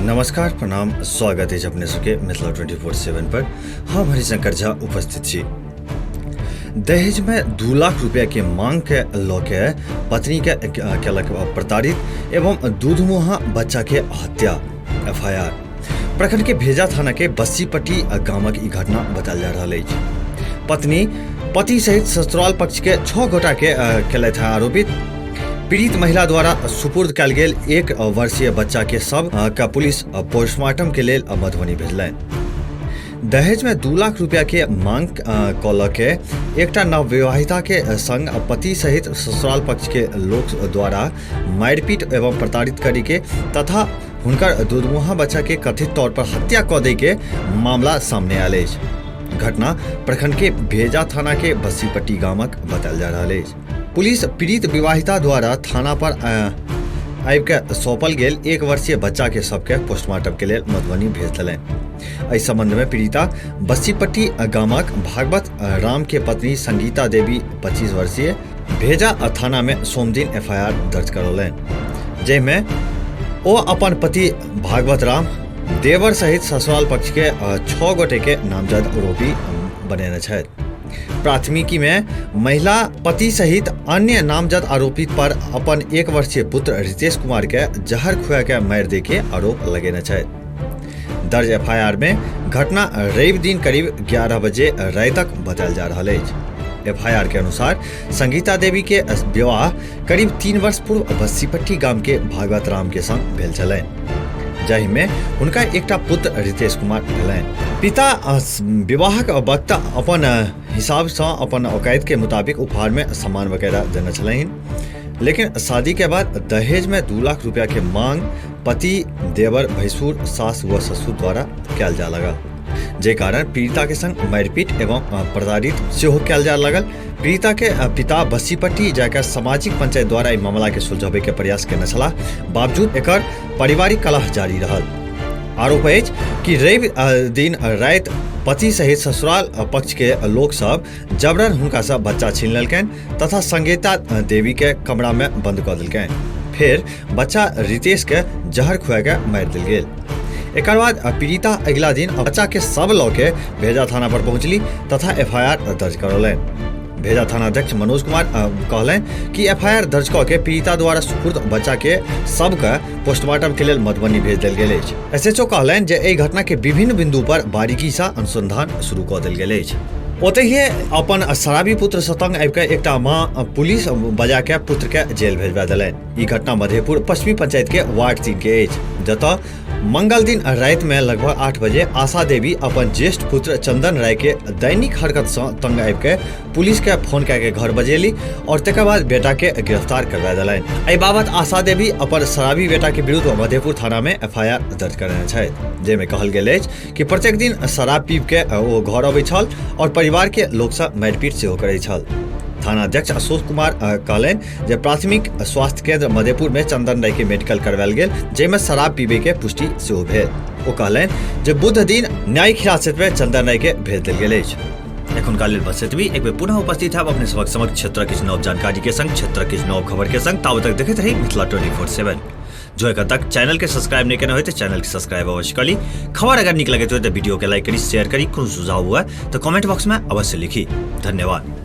नमस्कार, प्रणाम, स्वागत अछि अपने सबके मिथिला 24/7 पर। हम हरिशंकर झा उपस्थित छी। दहेज में 2 लाख रुपया के मांग के लऽ के पत्नी के केलक प्रताड़ित एवं दूधमुहा बच्चा के हत्या एफआईआर। प्रखंड के भेजा थाना के बस्सीपट्टी गामक ई घटना बतायल जा रहल अछि। पत्नी पति सहित ससुराल पक्ष के 6 गोटा के केलथि आरोपित। पीड़ित महिला द्वारा सुपुर्द कयल गेल 1 वर्षीय बच्चा के शव का पुलिस पोस्टमार्टम के लेल मधुबनी भेजलनि। दहेज में 2 लाख रुपया के मांग कऽ लऽ के एकटा नवविवाहिता के संग पति सहित ससुराल पक्ष के लोक द्वारा मारिपीट एवं प्रताड़ित करी के तथा हुनकर दूधमुहा बच्चा के कथित तौर पर हत्या कऽ दै के मामला सामने आयल अछि। घटना प्रखंड के भेजा थाना के बस्सीपट्टी गामक बतायल जा रहल अछि। पुलिस पीड़ित विवाहिता द्वारा थाना पर आबि के सौंपल गेल 1 वर्षीय बच्चा के सबके पोस्टमार्टम के लेल मधुबनी भेज देलनि। एहि संबंध में पीड़िता बस्सीपट्टी गामक भागवत राम के पत्नी संगीता देवी 25 वर्षीय भेजा थाना में सोमदिन एफआईआर दर्ज करौलनि, जाहिमे ओ अपन पति भागवत राम देवर सहित ससुराल पक्ष के 6 गोटे के नामजद आरोपी बनेने छथि। प्राथमिकी में महिला पति सहित अन्य नामजद आरोपित पर अपन 1 वर्षीय पुत्र रितेश कुमार के जहर खुआ के मारि दे के आरोप लगेने छथि। दर्ज एफआईआर में घटना रवि दिन करीब 11 बजे राति तक बतायल जा रहल अछि। एफआईआर के अनुसार संगीता देवी के विवाह करीब 3 वर्ष पूर्व बस्सीपट्टी गाम के भागवत राम के संग भेल छलनि, जाहिमे हुनका एकटा पुत्र रितेश कुमार भेलनि। पिता विवाहक वक्त अपन हिसाबसँ अपन औकात के मुताबिक उपहार में सामान वगैरह देने छलनि, लेकिन शादी के बाद दहेज में 2 लाख रुपया के मांग पति देवर भैंसुर सास व ससुर द्वारा कयल जा लगल, जे कारण पीड़िता के संग मारिपीट एवं प्रताड़ित सेहो कयल जा लगल। पीड़िता के पिता बस्सीपट्टी जाकर सामाजिक पंचायत द्वारा एहि मामला के सुलझाबै के प्रयास केने छलाह, बावजूद एकर पारिवारिक कलह जारी रहल। आरोप अछि कि रवि दिन राति पति सहित ससुराल पक्ष के लोक सब जबरन हुनका से बच्चा छीन लेलकनि तथा संगीता देवी के कमरा में बंद कऽ देलकनि। फेर बच्चा रितेश के जहर खुआ के मारि देल गेल। एकर बाद पीड़िता अगिला दिन बच्चा के शव लऽ के भेजा थाना पर पहुंचली तथा एफआईआर दर्ज करौलनि। भेजा थाना अध्यक्ष मनोज कुमार कहलनि कि एफआईआर दर्ज कऽ के पीड़िता द्वारा सुपुर्द बच्चा के शव के पोस्टमार्टम के लेल मधुबनी भेज देल गेल अछि। एसएचओ कहलनि जे एहि घटना के विभिन्न बिंदु पर बारीकी सँ अनुसंधान शुरू कऽ देल गेल अछि। ओतहिए अपन शराबी पुत्र सँ तंग आबि कऽ एकटा माँ पुलिस बजा के पुत्र के जेल भेजवा देलनि। ई घटना मधेपुर पश्चिमी पंचायत के वार्ड 3 के अछि, जतऽ मंगल दिन राति में लगभग 8 बजे आशा देवी अपन ज्येष्ठ पुत्र चंदन राय के दैनिक हरकत से तंग आबि के पुलिस के फोन कए के घर बजेली और तकर बाद बेटा के गिरफ्तार करवा देलनि। एहि बाबत आशा देवी अपन शराबी बेटा के विरुद्ध मधेपुर थाना में एफआईआर दर्ज करेने छथि, जाहिमे कहल गेल अछि कि प्रत्येक दिन शराब पीब के ओ घर अबै छल और परिवार के लोक से मारिपीट सेहो करै छल। थाना अध्यक्ष अशोक कुमार कहलनि जे प्राथमिक स्वास्थ्य केंद्र मधेपुर में चंदन राय के मेडिकल करवायल गेल, जाहिमे शराब पीबे के पुष्टि सेहो भेल। ओ कहलनि जे बुध दिन न्यायिक हिरासत में चंदन राय के भेज देल गेल अछि। एखुनका लेल बस एतबी। एक बेर पुनः उपस्थित हैब अपने सबक समक्ष क्षेत्र किछु नव जानकारी के संग, क्षेत्र किछु नव खबर के संग। ताबत तक देखैत रही मिथिला 24/7। जो एखन तक चैनल के सब्सक्राइब नहीं केने होय तो चैनल के सब्सक्राइब अवश्य करी। खबर अगर नीक लगैत हो तो वीडियो के लाइक करी, शेयर करी। कोनो सुझाव हुआ तो कमेंट बॉक्स में अवश्य लिखी। धन्यवाद।